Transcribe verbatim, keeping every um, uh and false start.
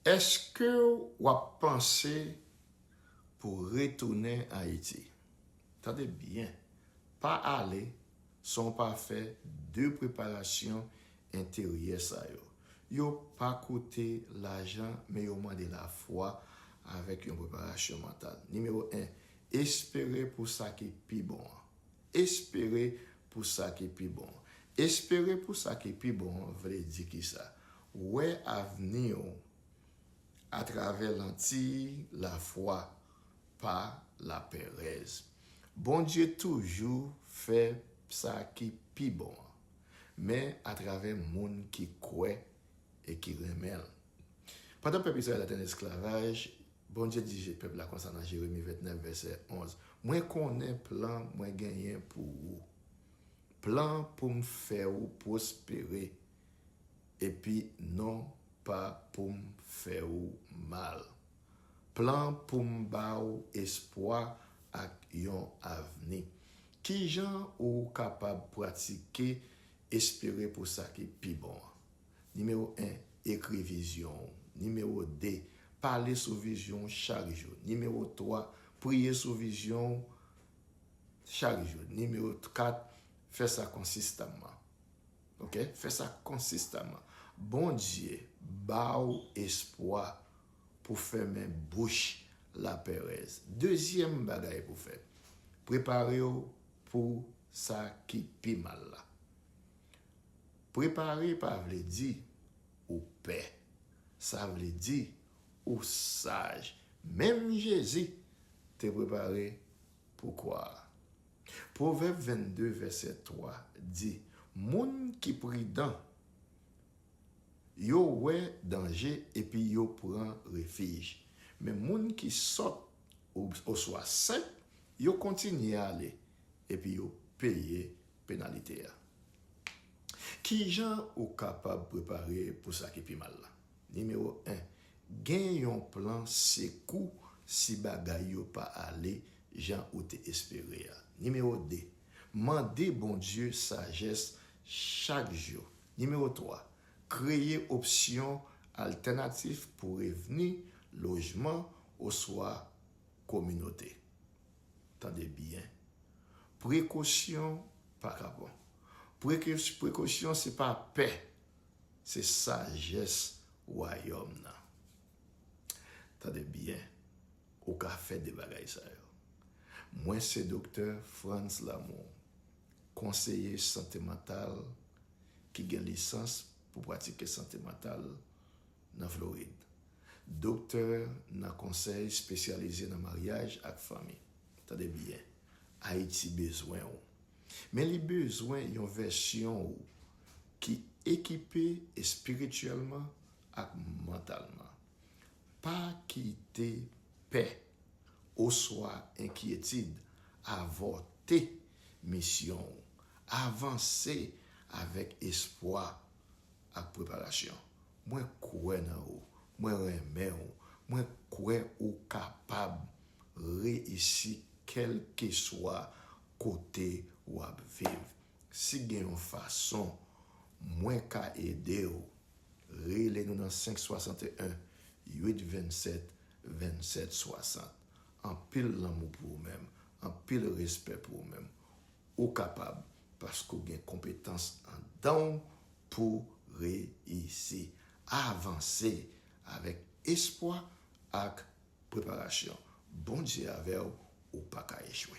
Èske w ap panse pou retounen Ayiti? Tande byen, pa ale san w pa fè de preparasyon enteryè sa yo. Yo pa koute lajan, men yo mande lafwa avèk yon preparasyon mantal. Nimewo en, espere pou sa ki pi bon an. Espere pou sa ki pi bon. Espere pou sa ki pi bon vle di kisa? Wè avni w atravè lantiy lafwa, pa laperèz. Bondye toujou fè sa ki pi bon an, men atravè moun ki kwè e ki renmen l. Pandan pèp Izrayèl la te nan esklavaj, Bondye di pèp la konsa nan Jeremi vennèf, vèsè onz, mwen konnen plan mwen genyen pou ou. Plan pou m fè ou pwospere, epi non pa pou m fè ou mal. Plan pou m ba ou espwa ak yon avni. Ki jan ou kapab pratike espere pou sa ki pi bon an? Nimewo en, ekri vizyon w. Nimewo de, pale sou vizyon w chak jou. Nimewo twa, priye sou vizyon w chak jou. Nimewo kat, fè sa konsistaman. Ok? Fè sa konsistaman. Bondye ba w espwa pou fèmen bouch laperèz. Dezyèm bagay pou fè, prepare w pou sa ki pi mal la. Prepare pa vle di ou pè. Sa vle di ou saj. Menm Jezi te prepare pou kwa a. Pwovèb vennde, vèsè twa di, moun ki pridan, yo wè danje epi yo pran refij. Men moun ki sòt ou- oswa senp, yo kontinye ale epi yo peye penalite a. Ki jan ou kapab prepare pou sa ki pi mal la? Nimewo en, gen yon plan sekou si bagay yo pa ale jan ou te espere a. Nimewo de, mande Bondye sajès chak jou. Nimewo twa, kreye opsyon altènatif pou revni, lojman, oswa kominote. Tande byen. Prekosyon pa kapon. Preke- prekosyon se pa pè, se sajès wayòm nan. Tande byen, ou ka fè de bagay sa yo. Mwen se Doktè Frantz Lamour, konseye sante mantal ki gen lisans pou pratike sante mantal nan Florid. Doktè nan konsèy espesyalize nan maryaj ak fanmi. Tande byen, Ayiti bezwen w. Men li bezwen yon vèsyon w ki ekipe espirityèlman ak mantalman. Pa kite pè oswa enkyetid avòte misyon w. Avanse avèk espwa ak preparasyon. Mwen kwè nan ou. Mwen renmen ou. Mwen kwè ou kapab reyisi kèlkeswa kote w ap viv. Si gen yon fason mwen ka ede w, rele nou nan senk swasanteyen, uit vennsèt, vennsèt swasant. Anpil lanmou pou ou menm, anpil respè pou ou menm. Ou kapab, paske w gen konpetans anndan w pou reyisi. Avanse avèk espwa ak preparasyon. Bondye avè w, ou pa ka echwe.